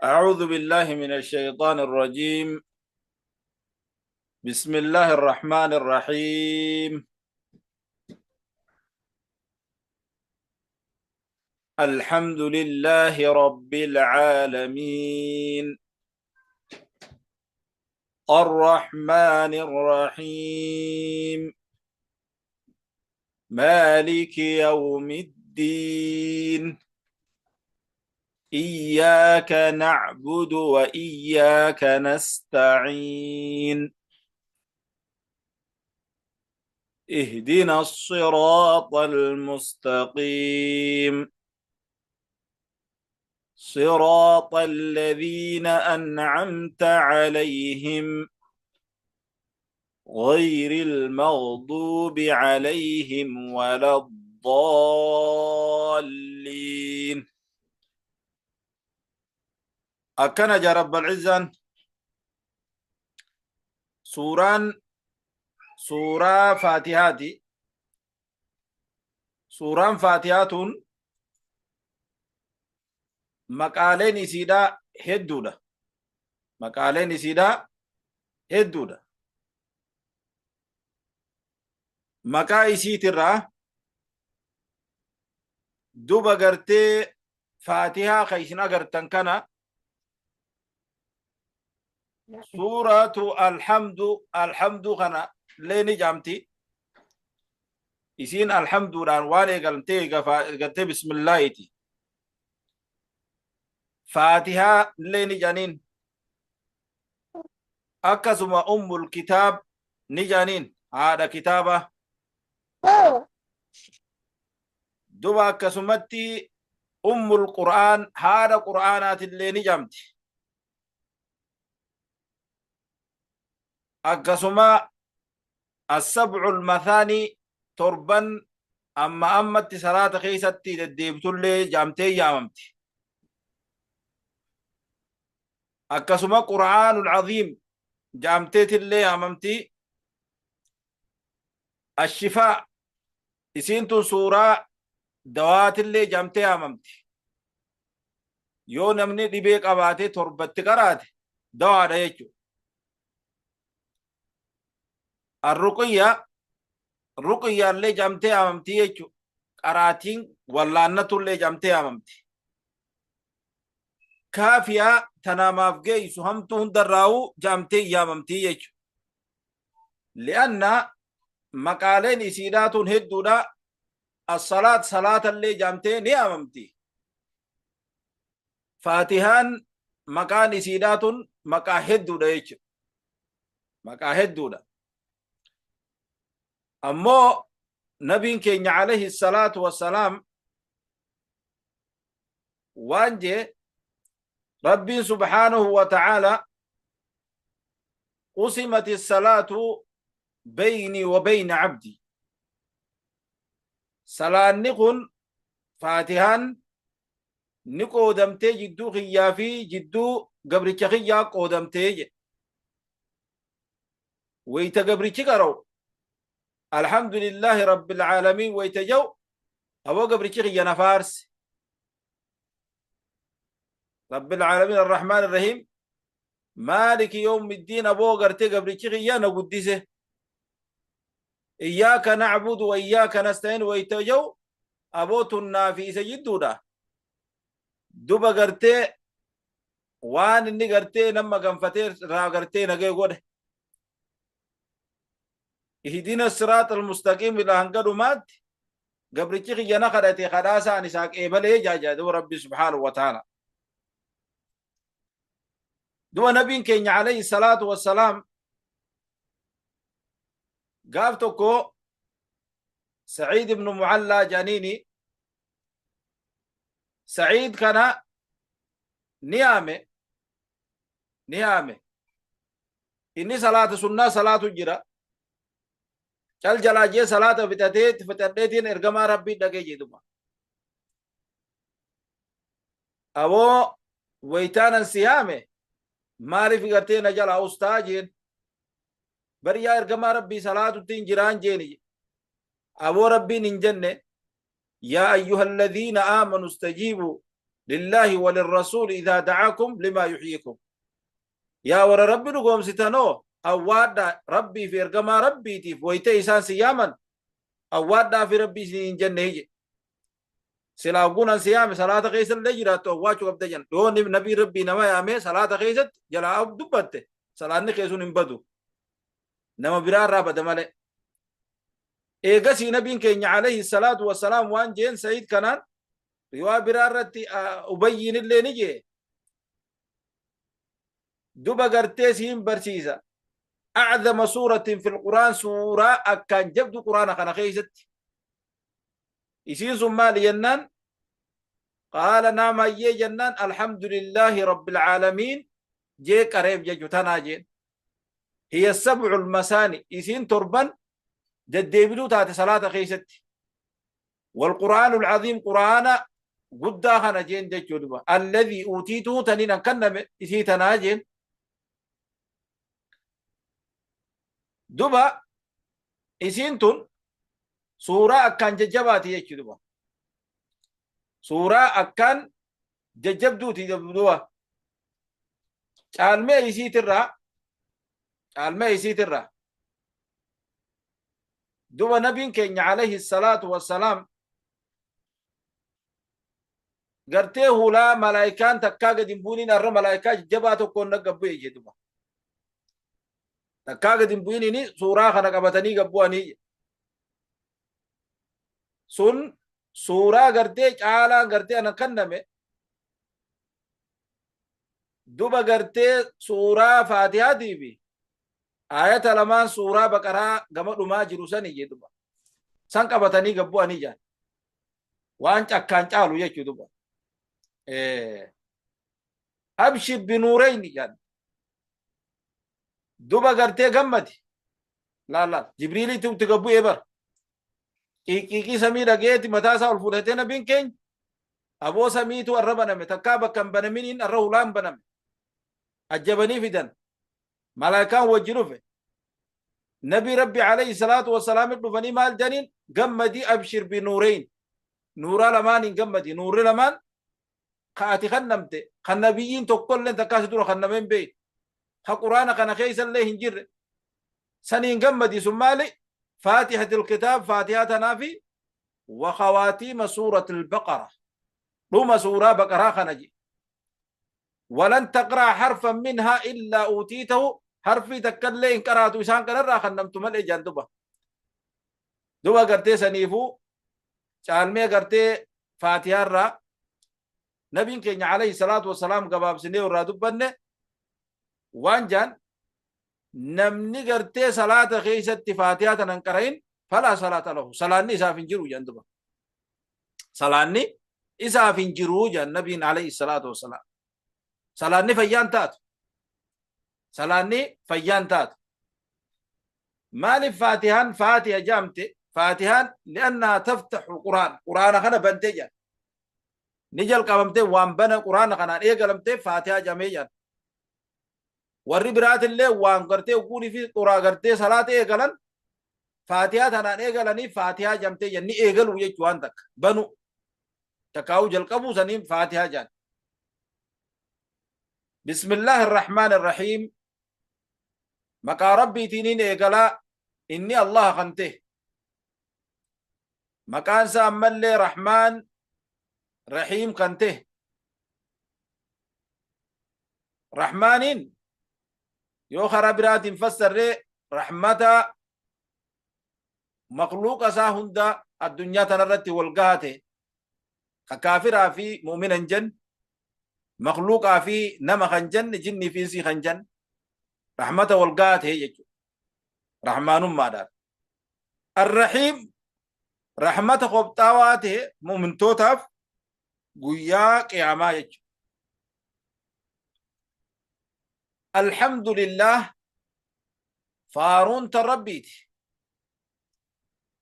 أعوذ بالله من الشيطان الرجيم. بسم الله الرحمن الرحيم. الحمد لله رب العالمين. الرحمن الرحيم. مالك يوم الدين. إياك نعبد وإياك نستعين. اهدنا الصراط المستقيم. صراط الذين أنعمت عليهم غير المغضوب عليهم ولا الضالين. Akkana jaa Rabbal Izzaan suuraan suuraa Faatihaati. Suuraan Faatihaa tun maqaaleen isiidhaa hedduudha. Maqaaleen isiidhaa hedduudha. Maqaa isiitirraa duba gartee Faatihaa ka isin agartan kana suuratu alhamdu alhamdu kana illee ni jaamti. Isiin alhamduudhaan waan eegaltee eegaltee bismillaahiti. Faatihaa illee ni jaaniin. Akkasuma ummul kitaab ni jaaniin haadha kitaaba. Duba akkasumatti ummul qur'aan haadha qur'aanaatillee ni jaamti. Akkasuma as-sab'ul mathaanii torban amma ammatti salaata keessatti deddeebitullee jaamtee yaamamti. Akkasuma qur'aanul aziim jaamteetillee yaamamti. Ashifaa isiin tun suuraa dawaatillee jaamtee yaamamti. Yoo namni dhibee qabaatee torbatti qaraate dawaadha jechuudha. Arruqiyyaa ruqiyyaallee jaamtee yaamamti jechuudha. Qaraatiin wallaannatullee jaamtee yaamamti. Kaafiyaa tanamaaf geessu hamtuu hundarraa'uu jaamtee yaamamti jechuudha. Li'anna maqaaleen isiidhaa tun hedduudha. As-salaat salaatallee jaamtee ni yaamamti. Faatihaan maqaan isiidhaa tun maqaa hedduudha jechuudha. Maqaa hedduudha. Ammoo nabiin keenya alayhi salaatu wassalaam waan jee rabbiin subhaanahu wa ta'aala qusimati salaatu beynii wa beyna abdi. Salaanni kun faatihaan ni qoodamtee jidduu kiyyaa fi jidduu gabricha kiyyaa qoodamtee jedhe. Wayta gabrichi qara'u alhamdulillahi rabbil aalamiin wayta jedhu aboo gabrichi kiyya na faarse. Rabbil aalamiin arrahmaan irrahiim maaliki yawmi ddiin aboo gartee gabrichi kiyya na guddise. Iyyaaka na'budu wa iyyaaka nasta'iin wayta jedhu aboo tunnaa fi isa jidduudha. Duba gartee waan inni gartee nama ganfatee irraa gartee nagee godhe. Ihdina siraat almustaqiim ila hanga dhumaatti gabrichi kiyya na kadhate kadhaa isaan isaa qeebalee jaaja duba rabbi subhaanahu wa ta'ala. Duba nabiin keenya alayhi salaatu wassalaam gaaf tokko Sa'iid ibn Mu'allaa jedhaniini Sa'iid kana ni yaame ni yaame inni salaata sunnaa salaatu jira cal jalaa jee salaata fixatee fixadheetiin ergamaa rabbii dhaqee jedhuma aboo waytaanan si yaame maaliif gartee na jalaa ustaa jeen bari yaa ergamaa rabbii salaatutti hin jiraan jeeni aboo rabbiin hin jenne yaa ayyuha alladhiina aamanu istajiibuu lillaahi walirrasuuli idhaa da'aakum limaa yuhyiikum. Yaa warra Rabbi dhugoomsitanoo, awwaadhaa Rabbii fi ergamaa Rabbiitiif wayita isaan si yaaman awwaadhaa fi Rabbii isin hin jenne hije. Silaa hogguun an si yaame salaata keessa illee jiraattu awwaachuu qabda jenna. Yoo nabii Rabbii nama yaamee salaata keessatti jalaa dubbatte, salaanni kee sun hin badu. Nama biraa irraa bada malee. Eegasii nabiin keenya alayhi salaatu wassalaam waan jeen Sa'iid kanaan, riwaa biraa irratti Ubayyiin illee ni jee, duba gartee siin barsiisa a'zama suuratin fil quraan, suuraa akkaan jabdu quraana kana keessatti isiin sun maali jennaan, qaala naam, hayyee jennaan, alhamdulillaahi rabbil aalamiin jee qareef jechu. Tanaa jeen, hiya sab'ul masaani, isiin torban deddeebituu taate salaata keessatti, والقرآن العظيم, quraana guddaa kana jeen jechuu. Duba alladhii uutiituu, taniin an kanname isii tanaa jeen. Duba isiin tun suuraa akkaan jajjabaati jechuu. Duba suuraa akkaan jajjabduuti. Duba caalmee isiitirraa duba nabiin keenya alayhi salaatu wassalaam gartee hulaa malaayikaan takkaa gadi hin bu'iniin arra malaayikaa jajjabaa tokkoon na gabbu'e jee. Duba takkaa gadi hin bu'iniin suuraa kana qabatanii gabbu'anii sun suuraa gartee caalaan gartee ana kanname. Duba gartee suuraa Faatihaatii fi aayata lamaan suuraa Baqaraa gama dhumaa jiru sani jee. Duba san qabatanii gabbu'anii jaan, waan cakkaan caalu jechuu. Duba abshir binuureyni jaan. Duba gartee gammadi. Laal laal, Jibriiliitti itti gabbu'ee bar qiiqiiqii samii dhageeti mataa isaa ol fudhatee nabiin keenya, aboo samiitu arra baname, takkaa bakka hin banaminiin arra hulaan baname. Ajjabanii fidan. Malaayikaan wajji dhufe nabi Rabbi alayhi salaatu wassalaam dhufanii maal jedhaniin? Gammadii, abshir binuureyn, nuuraa lamaaniin gammadi. Nuurri lamaan ka ati kannamte, kan nabiyyiin tokkollee takkaa si dura kannameen beeyne, ka Quraana kana keessa illee hin jirre saniin gammadi. Sun maali? Faatihatil kitaab, Faatihaa tanaa fi wa khawaatiima suuratil Baqara, dhuma suuraa Baqaraa kana je. Walan taqraa harfan minhaa illaa uutiitahu, harfii takkallee hin qaraatu isaan kanarraa kannamtu malee jaan. Duba gartee saniifuu caalmee gartee Faatihaarraa nabiin keenya alayhi salaatu wassalaam gabaabsinee irraa dubbanne waan jaan, namni gartee salaata keessatti Faatihaa tanan qara'in falaa salaata lahu, salaanni isaaf hin jiru jaan. Duba salaanni isaaf hin jiru jaan nabiin alayhi salaatu wassalaam. Salaanni fayyaan taatu, salaanni fayyaan taatu. Maaliif Faatihaan Faatiha jaamte? Faatihaan li'annahaa taftaxu quraan, Quraana kana bantee jaan. Ni jalqabamte, waan bana Quraana kanaan eegalamte Faatihaa jamee jaan. Warri biraatillee waan gartee uguunii fi quraa gartee salaata eegalan Faatihaa tanaan eegalanii Faatihaa jamtee jan. Ni eegalu jechuu, waan takka banu takkaa'uu jalqabuu saniin Faatihaa jaan. بسم الله الرحمن الرحيم, maqaa Rabbiitiiniin eegalaa inni Allah kan ta'e, maqaan isaa ammallee Rahmaan Rahiim kan ta'e. Rahmaaniin yoo karaa biraatiin fassarree, rahmata makluuqa isaa hunda addunyaa tanarratti wal gahate, ka kaafiraa fi mu'mina hin jenne, makluuqaa fi nama kan jenne, jinnii fi insii kan jenne, rahmata wal gahate jechuudha rahmaanummaadhaan. Arrahiim, rahmata qophaawaa ta'e mu'mintootaaf guyyaa qiyaamaa jechuudha. Alhamdulillah, faaruun tan Rabbiiti.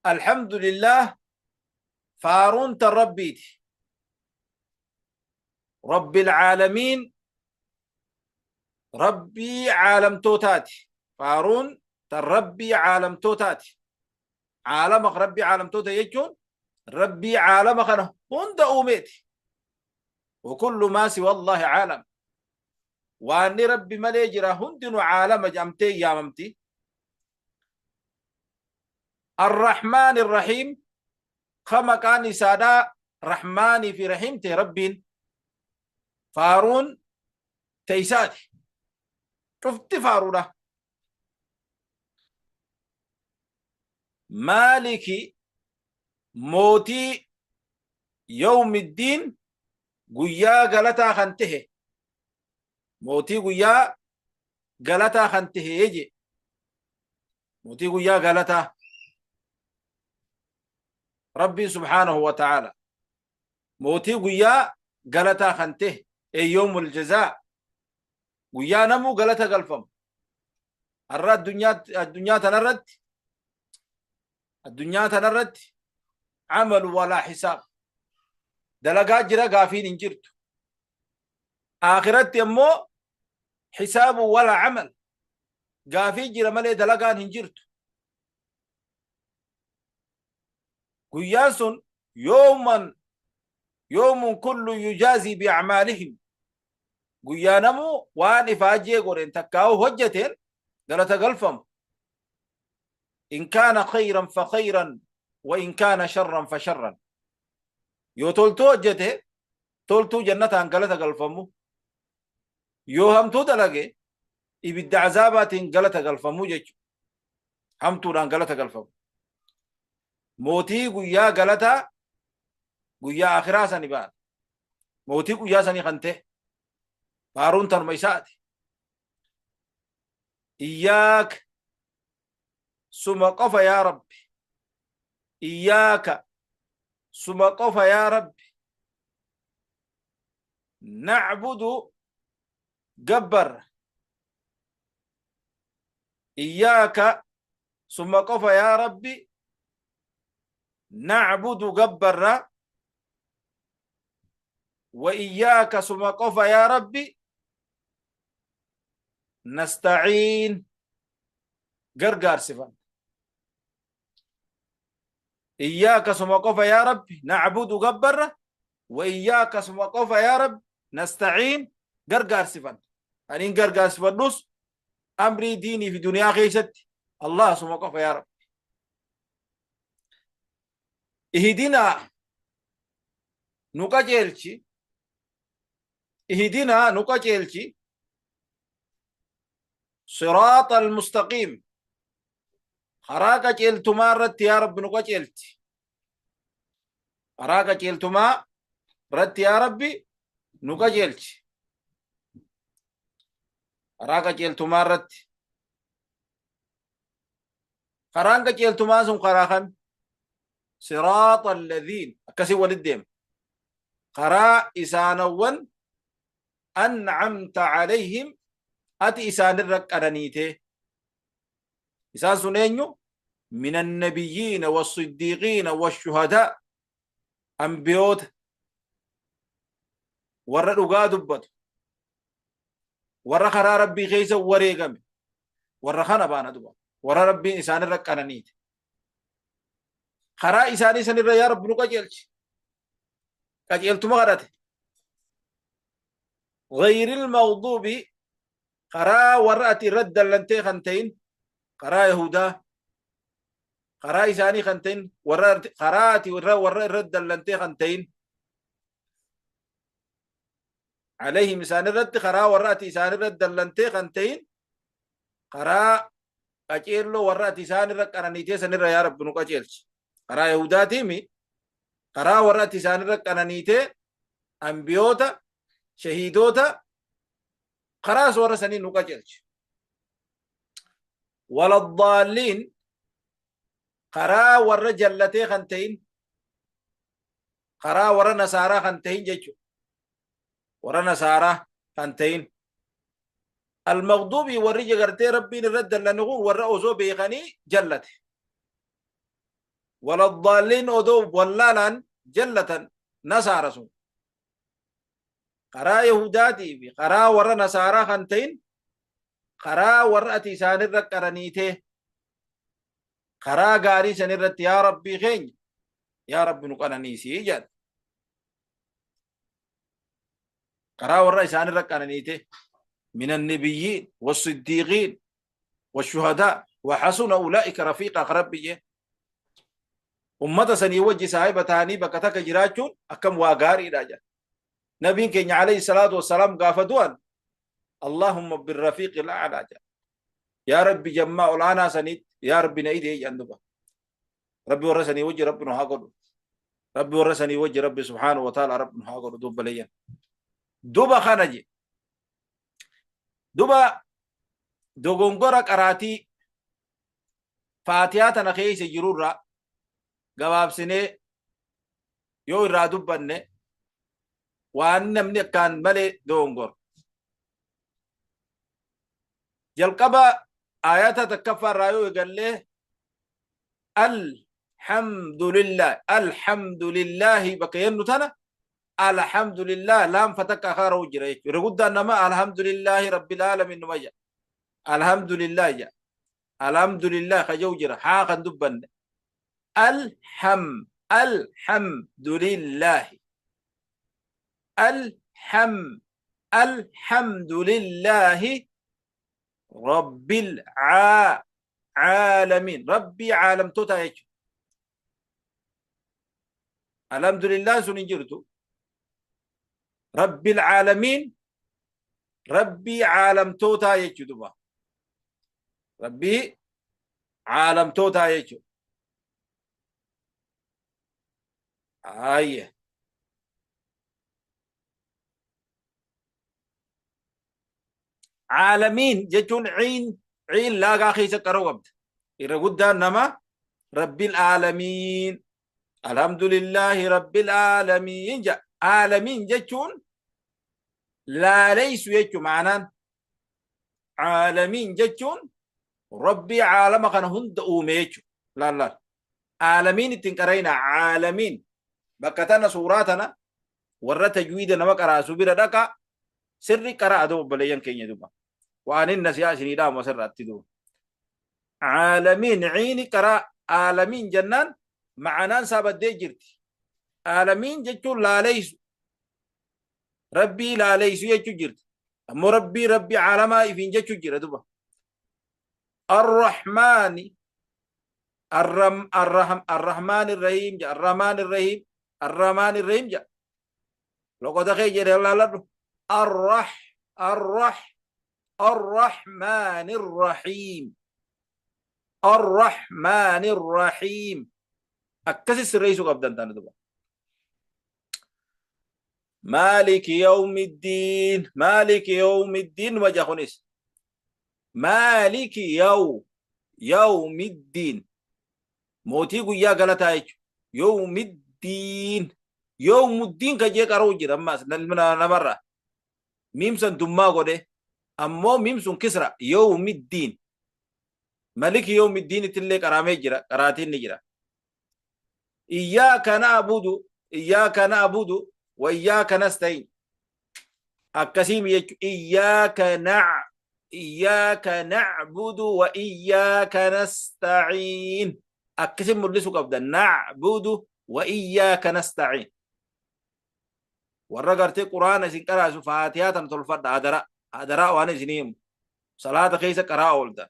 Alhamdulillah, faaruun tan Rabbiiti. Rabbil caalamiin, Rabbii caalamtootaati. Faaruun tan Rabbii caalamtootaati. Caalama, Rabbii caalamtoota jechuun Rabbii caalama kana hunda uumeeti. Wakullu maa siwa Allaahi caalam. Waanni Rabbi malee jira hundinuu caalama jedhamtee yaamamti. Arrahmaan Irrahiim ka maqaan isaadhaa Rahmaanii fi Rahiim ta'e Rabbiin faaruun teeysaati. Cufti faaruudha. Maaliki mootii yawmiddiin guyyaa galataa kan tahe mootii guyyaa galataa kan tahe je mootii guyyaa galataa Rabbiin subhaanahu wa ta'ala mootii guyyaa galataa kan tahe ee yawmul jazaa guyyaa namuu galata galfamu har'a addunyaa tanarratti addunyaa tanarratti amalu walaa hisaab dalagaa jira gaafiin hin jirtu aakiratti ammoo hisaabu walaa amal gaafii jira malee dalagaan hin jirtu guyyaan sun yooman yoomun kullu yujaazii biacmaalihim guyyaa namuu waan ifaajjee godheen takkaa'u hojjeteen galata galfamu in kaana khayran fa khayran wa in kaana sharran fa sharran yoo toltuu hojjete toltuu jannataan galata galfamu yoo hamtuu dalage ibidda azaabaatiin galata galfamu jechu hamtuudhaan galata galfamu mootii guyyaa galataa guyyaa akiraa sani baana mootii guyyaa sanii kan ta'e faaruun tanuma isaati iyyaaka suma qofa yaa rabbi iyyaaka suma qofa yaa rabbi nacbudu gabbarra iyyaaka suma qofa yaa rabbi nacbudu gabbarra wa iyyaaka suma qofa yaa rabbi nastaciin gargaarsifan iyyaaka suma qofa yaa rabbi nacbudu gabbarra wa iyyaaka suma qofa yaa rabbi nastaciin gargaarsifan aniin gargaarsifadhus amrii diinii fi duniyaa keessatti allah suma qofa yaa rabbi ihdinaa nu qajeelchi ihdinaa nu qajeelchi siraaxa almustaqiim karaa qajeeltumaa irratti yaa rabbi nu qajeelchi karaa qajeeltumaa irratti yaa rabbi nu qajeelchi karaa qajeeltumaa irratti karaan qajeeltumaa sun karaa kami siraaxa alladhiin akkasii walit deema karaa isaanawwan an'amta alayhim ati isaanirra qananiitee isaan sun eenyu min annabiyyiina wassiddiiqiina washuhadaa ambiyoota warra dhugaa dubbatu warra karaa rabbii keessa wareegame warra kana baana duba warra rabbiin isaanirra qananiite karaa isaanii sanirra yaa rabbi nu qajeelchi qajeeltuma kadhate ghayril maghduubi karaa warra ati irra dallantee kan ta'in karaa yahudaa karaa isaanii kan ta'in warra karaa ati irra warra irra dallantee kan ta'in alayhim isaan irratti karaa warra ati isaan irra dallantee kan ta'in karaa qaceelloo warra ati isaan irra qananiitee sanirra yaa rabbi nu qaceelchi karaa yahudaatiimi karaa warra ati isaan irra qananiitee ambiyoota shahiidoota karaas warra sanii nu qaceelchi waladaalliin karaa warra jallatee kan ta'in karaa warra nasaaraa kan ta'in jechuudha warra nasaaraa kan ta'in almaqduubii warri gartee rabbiin irra dallane kun warra osoo beekanii jallate waladaalliin odoo wallaalaan jallatan nasaara sun karaa yahudaatii fi karaa warra nasaaraa kan ta'in karaa warra ati isaanirra qananiitee karaa gaarii san irratti yaa rabbii keenya yaa rabbi nu qananiisii jedha. Karaa warra isaanirra qananiite min annabiyyiin wassiddiiqiin washuhadaa wa hasuna ulaa'ika rafiiqa ka rabbi jee. Ummata sanii wajji saahiba ta'anii bakka takka jiraachuun akkam waa gaariidha jedha. Nabiin keenya alayhi salaatu wassalaam gaafa du'an Allahumma birrafiiqi al'a'laa jedha. Yaa Rabbi jammaa ol'aanaa saniitti yaa Rabbi na idee jedhan duba. Rabbi warra sanii wajji Rabbi nu haa godhu. Rabbi warra sanii wajji Rabbi subhaanahu wa ta'ala Rabbi nu haa godhu duba leeyyan. Duba kana je. Duba dogongora qaraatii faatiyaa tana keessa jirurraa gabaabsinee yoo irraa dubbanne waan namni akkaan malee dogongora. Jalqaba ayata takkaffaa irraa yoo eegallee alhamdulillah alhamdulillahi bakka jennu tana alhamdulillah laam fatakka akaara jira jechuudha. Irra guddaan nama alhamdulillahi rabbil alamin numa jedha. Alhamdulillah jedha. Alhamdulillah ka jedhu jira haa kan dubbanne. Alham alhamdulillahi alham alhamdulillahi rabbil caalamiin rabbii caalamtoota jechuudha. Alhamdulillah sun hin jirtu. Rabbil caalamiin rabbii caalamtootaa jechuudha duba. Rabbii caalamtootaa jechuudha. Ayya. Caalamiin jechuun ciin ciin laagaa keessa qaroo qabda. Irra guddaan nama rabbil aalamiin alhamdulillahi rabbil aalamiin jedha. Aalamiin jechuun laaleysu jechuun maanaan aalamiin jechuun rabbii caalama kana hunda uume jechuudha. Laal laal. Aalamiin ittiin qarayna aalamiin bakka tana suuraa tana warra tajwiida nama qaraasu bira dhaqa sirri qara'a duuba obboleeyyan keenya duuba. Waan inni nasiyaa isinii dhaamu asirratti duuba. Aalamiin ciini qaraa aalamiin jennaan ma'anaan isaa baddee jirti. Aalamiin jechuun laaleysu. Rabbii laaleysu jechuu jirti. Ammoo rabbii rabbii caalamaa ifiin jechuu jira duba. Arrahmaani arram arraham arrahmaan irrahiim ja arrahmaan irrahiim arrahmaan irrahiim ja. Loqoda kee jedhe laaladhu. Arrah arrah arrahmaan irrahiim. Arrahmaan irrahiim. Akkasi sirreessuu qabdan tana duba. Maaliki yawmiddiin maaliki yawmiddiin numa ja'a kunis maaliki yaw yawmiddiin mootii guyyaa galataa jechuudha yawmiddiin yawmuddiin kan jee qara'u jira ammaas namarraa miimsan dummaa godhe ammoo miimsun kisra yawmiddiin maliki yawmiddiin ittillee qaraamee jira qaraatiin ni jira Iyyaaka na'budu iyyaaka na'budu wa iyyaaka nasta'iin akkasii mi jechuudha iyyaaka na' iyyaaka na'budu wa iyyaaka nasta'iin akkasi mul'isu qabda na'budu wa iyyaaka nasta'iin warra gartee quraana isin qaraasu faatihaa tana tolfadha hadara hadaraa waan isinii himu salaata keessa qaraa oolta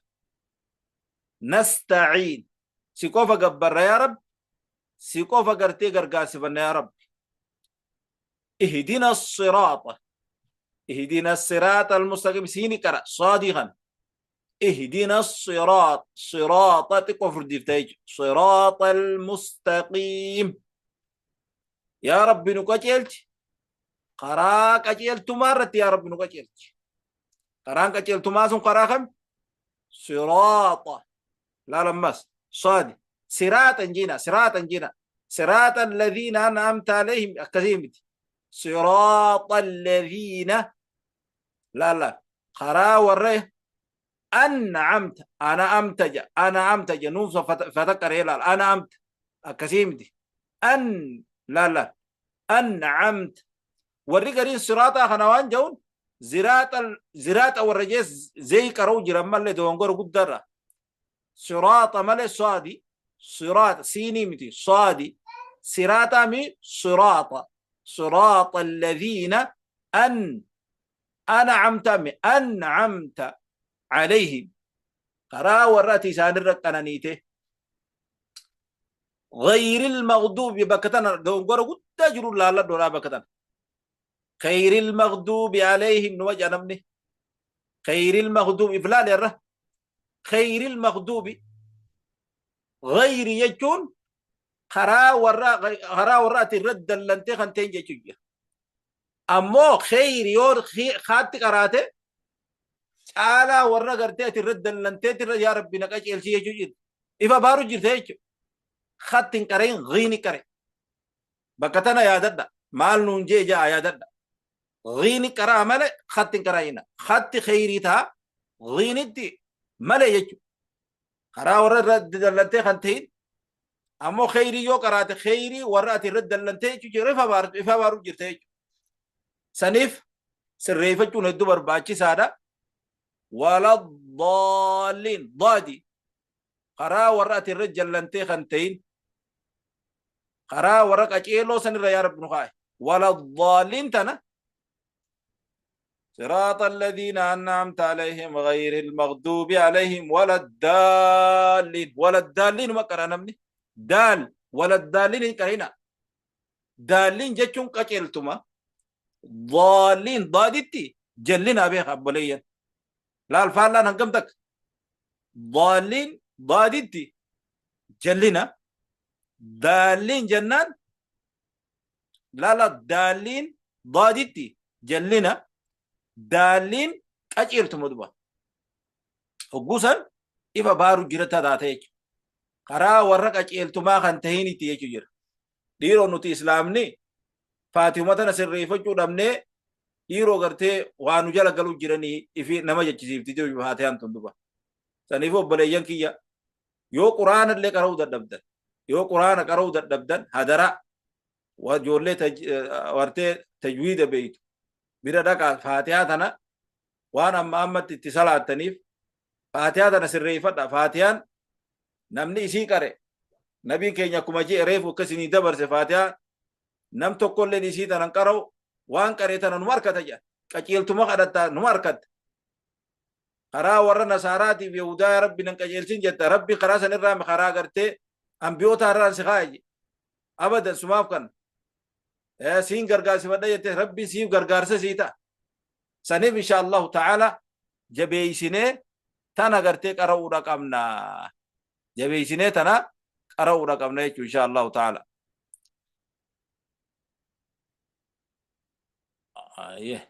nasta'iin si qofa gabbarra yaa rabbi si qofa gartee gargaarsifanna yaa rabbi ihdina siraaxa ihdina siraaxa almustaqim siini qara saadii kana ihdina siraax siraaxa xiqqoo furdiifta jechuudha siraaxa almustaqiim yaa rabbi nu qajeelchi karaa qajeeltumaa irratti yaa rabbi nu qajeelchi karaan qajeeltumaa sun karaa kam siraaxa laal ammas saadi siraaxa hin jiina siraaxa hin jiina siraaxa alladhiina an'amta alayhim akkasii miti siraaxa alladhiina laal laal karaa warra an'amta an'amta ja an'amta ja nuuf fataqqaree laal an'amta akkasii miti an laal laal an'amta warri gariin siraaxaa kana waan ja'uun ziraaxa ziraaxa warra jees zeey qara'u jiran malee dogongora guddaarra siraaxa malee saadi siraaxa siinii miti saadi siraaxaa mi siraaxa siraaxa alladhiina An an'amta mi an'amta alayhim karaa warra ati isaanirra qananiite ghayril maghduubi bakka tana dogongora guddaa jiru laalladhoodhaa bakka tana khayril maghduubi alayhim numa jedha namni khayril maghduubi if laali irra khayril maghduubi ghayri jechuun karaa warra karaa warra ati irra dallantee kan ta'in jechuudha. Ammoo kheyri yoo kaatti qaraate caalaa warra gartee ati irra dallantee irra yaa rabbi na qaceelchi jechuu jirti. Ifa baaru jirte jechuudha. Khatti hin qareen ghiini qare. Bakka tana yaadadha. Maal nuun jee ja'a yaadadha. Ghiini qaraa malee khatti hin qara'ina. Khatti kheyrii ta'a ghiinitti malee jechuudha. Karaa warra irra dallantee kan ta'in ammoo kheyrii yoo qaraate kheyrii warra ati irra dallantee jechuun ifa baaru ifa baaru jirta jechuudha. Saniif sirreeffachuun hedduu barbaachisaadha. Wala daalliin daadi karaa warra ati irra jallantee kan ta'in karaa warra qaceeloo sanirra yaa rabbi nu kaa'e. Wala daalliin tana صراط الذين أنعمت عليهم غير المغضوب عليهم ولا الضالين ولا الضالين ما قرأ نمني دال ولا الضالين قرينا دالين جتون قچلتما ضالين ضادتي جلنا بها أبوليا لا الفالان هنقمتك ضالين ضادتي جلنا دالين جنان لا لا دالين ضادتي jallina daalliin qaceeltuma duba hogguu san ifa baaru jirata taate jechuudha. Karaa warra qaceeltumaa kan tahinitti jechuu jira. Dhiiroo nuti islaamni faatihuma tana sirreeffachuu dhabnee dhiiroo gartee waa nu jala galuu jiranii ifi nama jechisiifti jiru faatihaan tun duba. Saniif obboleeyyan kiyya yoo quraana illee qara'uu dadhabdan yoo quraana qara'uu dadhabdan hadaraa ijoollee wartee tajwiida beeytu bira dhaqaa faatihaa tana waan amma ammatti itti salaattaniif faatihaa tana sirreeffadha. Faatihaan namni isii qare nabiin keenya akkuma je'e reefu akka isinii dabarse faatihaa nam tokkolleen isii tana hin qara'u waan qaree tana numa harkata jedha. Qaceeltuma kadhatta numa harkatta. Karaa warra nasaaraatiif yahudaa yaa rabbi nan qajeelchin jetta rabbi karaa san irraa karaa gartee ambiyoota irraan si kaa'e abadan sumaaf kan siin gargaarsifadha jette rabbi siif gargaarsa sii ta'a. Saniif insha Allahu ta'ala jabeeysinee tana gartee qara'uudha qabna. Jabeeysinee tana qara'uudha qabna jechuun insha Allahu ta'ala. Ayyee.